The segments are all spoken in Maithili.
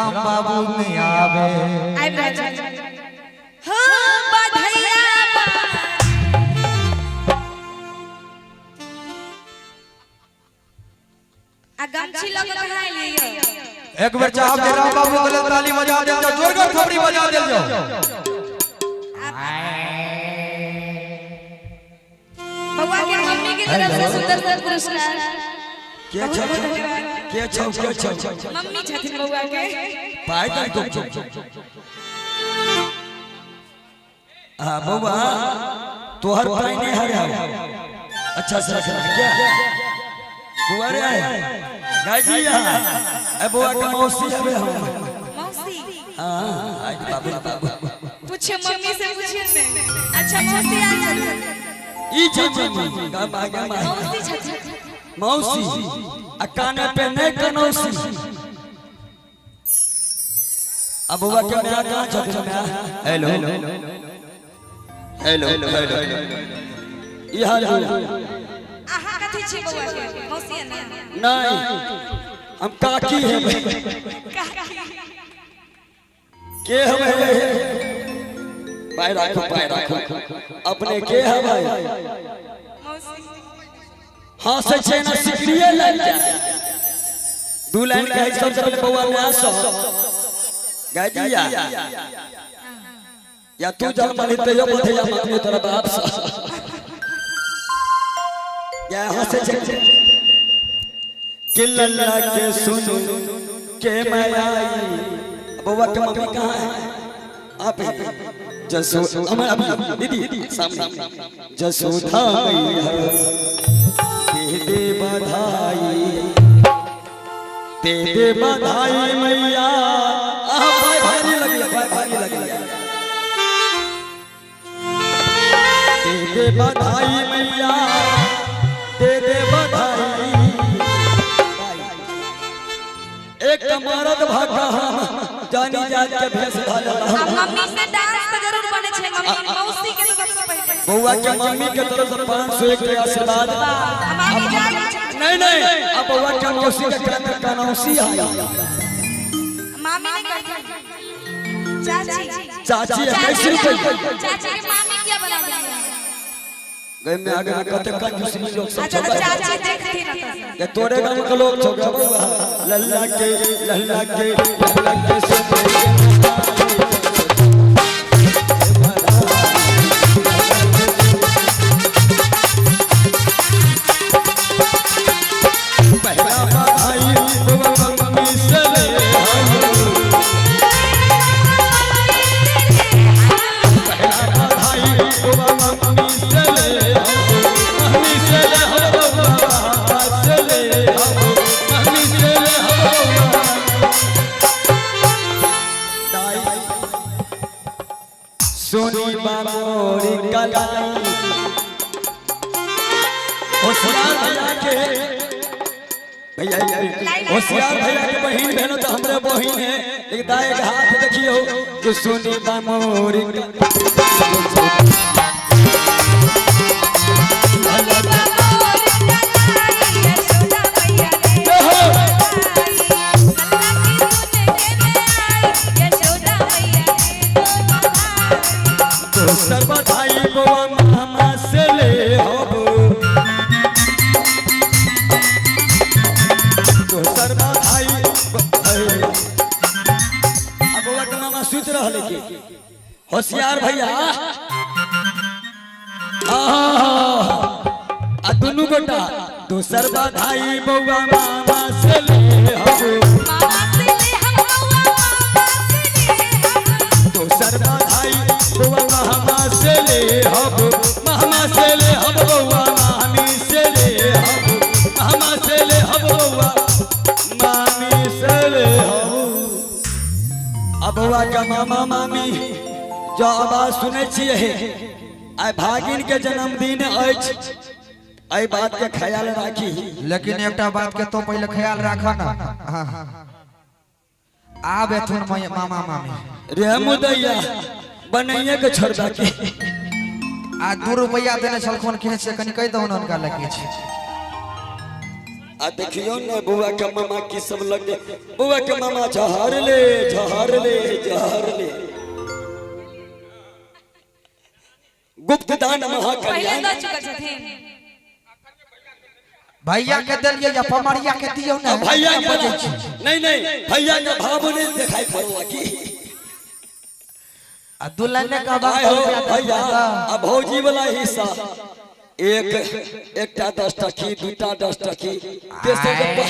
राम बाबू नहीं आवे। आबि रहल छै। हाँ, बधैया आ गमछी लऽ कऽ कहाँ एलियै यौ? एक बेर चाहब जे राम बाबू के लेल ताली बजा देल जाओ, जोरगर थपड़ी बजा देल जाओ। बउआ के मम्मी के तरफ से सुंदर सुंदर पुरस्कार। के छौ के छौ के छौ? मम्मी छथिन बउआ के। पाइ दल तो। हाँ बउआ, तोहर पाइ नहीं हरे। अच्छा से रखना क्या बउआ रे? गाय जी यहाँ ए बउआ के मौसी हवे हम। मौसी? हाँ, आज बाबू बाबू। पूछिए, मम्मी से पूछिए ने। अच्छा मौसी आ छथिन। ई छै मम्मी गा गा। मौसी छथिन। मौसी आ काने पे नहीं कनौसी। अब बउआ के माय कहाँ छथिन? माय, हेलो हेलो हेलो, ई हाल। अहाँ कथी छी बउआ के? मौसी है ने? नहीं, हम काकी है। काकी। के हमें पाय राखो, पाय राखो अपने। के है भाई? मौसी। हाँ से छै ना, सिकरिए लग जाए। दू लाइन कहे सबसे पहले बउआ माय सो गाय दिया या तू जन्म ली तैयो बधैया मांगने तोरा बाप से या। हंसे छै कि लल्ला के सुन के मैं आई। बउआ के मम्मी कहाँ है? आप ही जसो हमारे अभी दीदी सामने। जसोदा मैया दे दे बधाई, दे दे बधाई मैया। आह भाई, भारी लगी भाई, भारी लगी। दे दे बधाई मैया, दे दे बधाई। एक तो मरद भागा हम जानी जात के भेष धाला। आ मम्मी से डांस तऽ जरूर बनै छै। मम्मी मौसी के तऽ सबसे पहिले। बउआ के मम्मी के तरफ से 501 के आशीर्वाद। हम आगे जा रहल छी। नहीं नहीं, अब बउआ के मौसी के कान में कनौसी आया। मामी नहीं करती, चाची। चाची 21 रुपए। चाची के मामी किया बना दिया? गए में आगे में कते कंजूसी लोग सब। अच्छा, तऽ चाची देखथिन एतऽ। ये तोरे गांव के लोग छौ बउआ। लल्ला के, लल्ला के, लल्ला के सुन। पहला बधाई बउआ मम्मी से ले हम। पहला बधाई बउआ मम्मी से ले हम, मम्मी से ले हम, बउआ बाबा से ले हम, मम्मी से ले हम बउआ। दाई सोनी बाबोरी कलाई, होशियार भैया के भैया, होशियार भैया के बहिन भेलो तो हमरे बहिन है। एक दाए के हाथ देखियो कि सोनी बामोरी कलाई। दोसर बधाई बउआ मामा से ले हबो। दोसर बधाई। अब बउआ के मामा सुति रहले के होशियार भैया आहा, आ दुनू गोटा। दोसर बधाई बउआ मामा से ले हबो। दोसर बधाई बउआ मामा से ले हबो, मामा से ले हबो, बउआ मामी से ले हबो, मामा से ले हबो, बउआ मामी से ले हबो। अब बउआ के मामा मामी जो आवाज सुनै छियै, आइ भागिन के जन्मदिन अछि, एहि बात के ख्याल राखी। लेकिन एकटा बात के तो पहले ख्याल राख ना। हाँ, आब एथुन मामा मामी। रे मुदैया, बनैये के छोड़बा के। आ 2 रुपया देने छलखुन के से कनि कहि दहुन हुनका लग किछु। आ देखियो ने बउआ के मामा की सब लगे, बउआ के मामा झहर ले झहर ले झहर ले। गुप्त दान पहिले महाकल्याण। दऽ चुकल छथिन। भैया के देलियै या पमरिया के दियौ ने। भैया के बजै छी। नहीं नहीं, भैया के भाव नहीं दिखाई पड़वा की। आ दुल्हन ने कहबा आए हो भैया, आ भौजी वाला हिस्सा एक एकटा 10 टकी, दूटा 10 टकी, तेसर के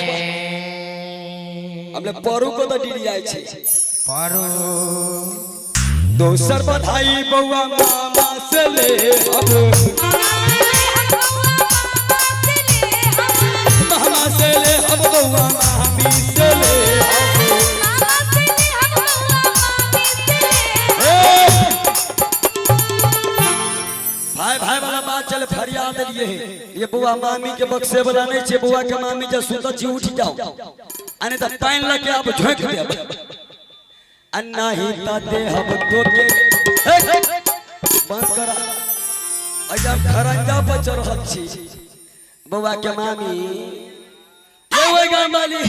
हमने परू को तो डिरियाइ छै। परू दोसर बधाई बउआ मामा से ले अब, मामा से ले अब बउआ मामी से ले अब। ए! भाई भाई वाला बात चल फरियाद लिए है। ये बउआ मामी के बक्से वाला नहीं छे, बउआ के मामी जब सुतल छी उठ जाओ, आ नहीं तो पानि लके अब झोंक देब, आ नहीं त देहब तोके। हे! बंद करा, अजा खरंजा पर चढ़ल छी। बउआ के मामी ये ओइ गाम वाली,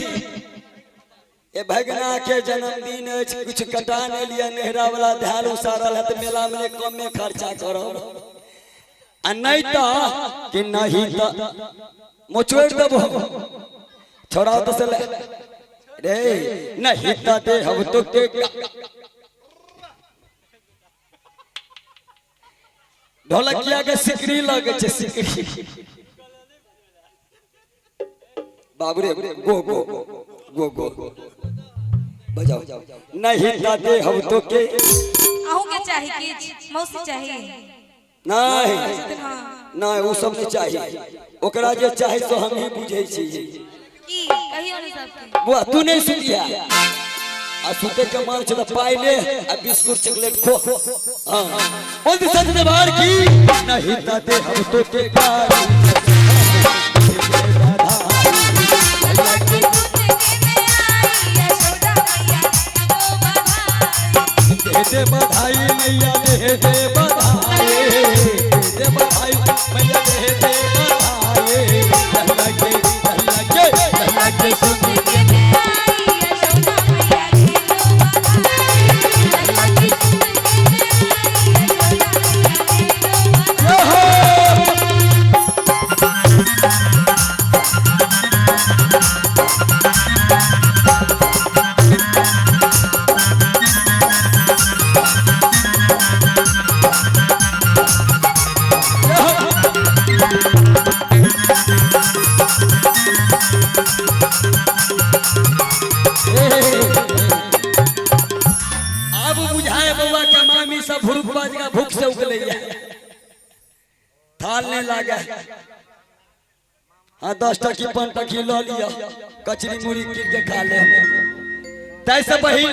ए भगना के जन्मदिन अछि, कुछ कटा नहीं लिया, नेहरा वाला ध्यान उसारल है त मेला में कमे खर्चा करब, आ नहीं त कि नहीं त मोचोड़ देबो छोड़ा तो से ले रे, नहीं त देहब तो के ढोलकिया के सिकरी लगे छै, सिकरी बाबू रे गो गो गो गो बजाओ, नहीं त देहब तो के। अहूँ के चाही किछु मौसी चाही? नहीं। हाँ। नहीं, ओ सब नहीं चाहिए, ओकरा जे चाही सो हम ही बुझै छी। की कहियो ने सबके। बुआ तू नहीं सुतिया, आ सुते के मन छै त पाइ ले आ बिस्कुट चॉकलेट खो। हां बोल दे सच दरबार की। नहीं त देहब तो के गारी। दे दे बधाई मैया, दे दे बधाई, दे दे बधाई मैया, दे दे बधाई। लल्ला के लल्ला के लल्ला के सुन हो। आब बुझाए बउआ के मामी सब भुरुक बाज का भूख से उगले थाल नहीं लागे। हाँ 10 टकी 5 टकी ल लिया, कचरी मुड़ी कीन के खा ले। तैसे बहिन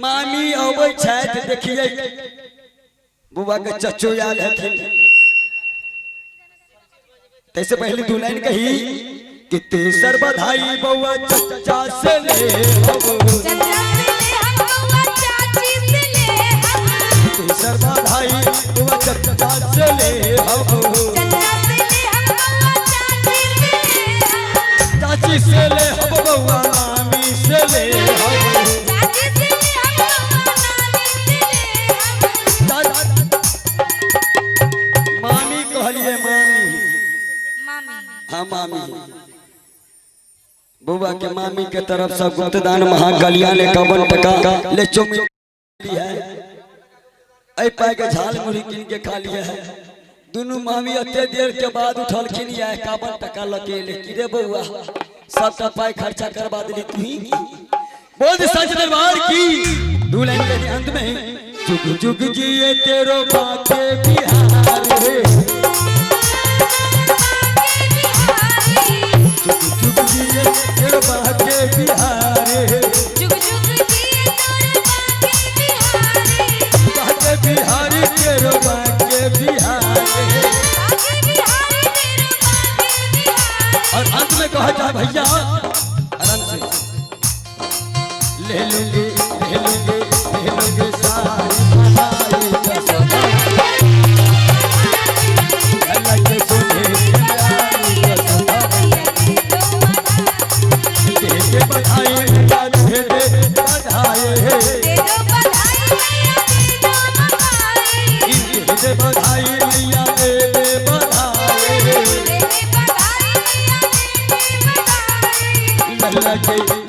मामी अबै छथि, देखिए बुआ के चचो आयल हथिन। तैसे पहले दू लाइन कही कि तेसर बधाई बउआ चचा से ले अब, तेसर बधाई बउआ चचा से ले अब, चाची से ले अब बउआ मामी से ले अब, मामी कहलिए मामी। हाँ मामी, बुआ के मामी के तरफ से गुप्तदान महाकल्याण 51 टका ले चौमिन है, ऐ पाई के झाल मुड़ी कीन के खा लिया है। दुनू मामी अते देर के बाद उठलखिन या 51 टका लके ले की रे बउआ, सबका पाई खर्चा करवा देली तू ही। बोल दे सच दरबार की। दू लाइन के अंत में जुग जुग जिए तेरो बाके बिहार रे, जुग जुग जिए तेरो बाके बिहार रे, बाके बिहारी तेरो बाके बिहार रे। और अंत में कहा जाए भैया आराम से ले लूंगी ले लूंगी ले लूंगी सारी बधाई यशोदा, लल्ला के सोने प्यारी यशोदा। चाचा के।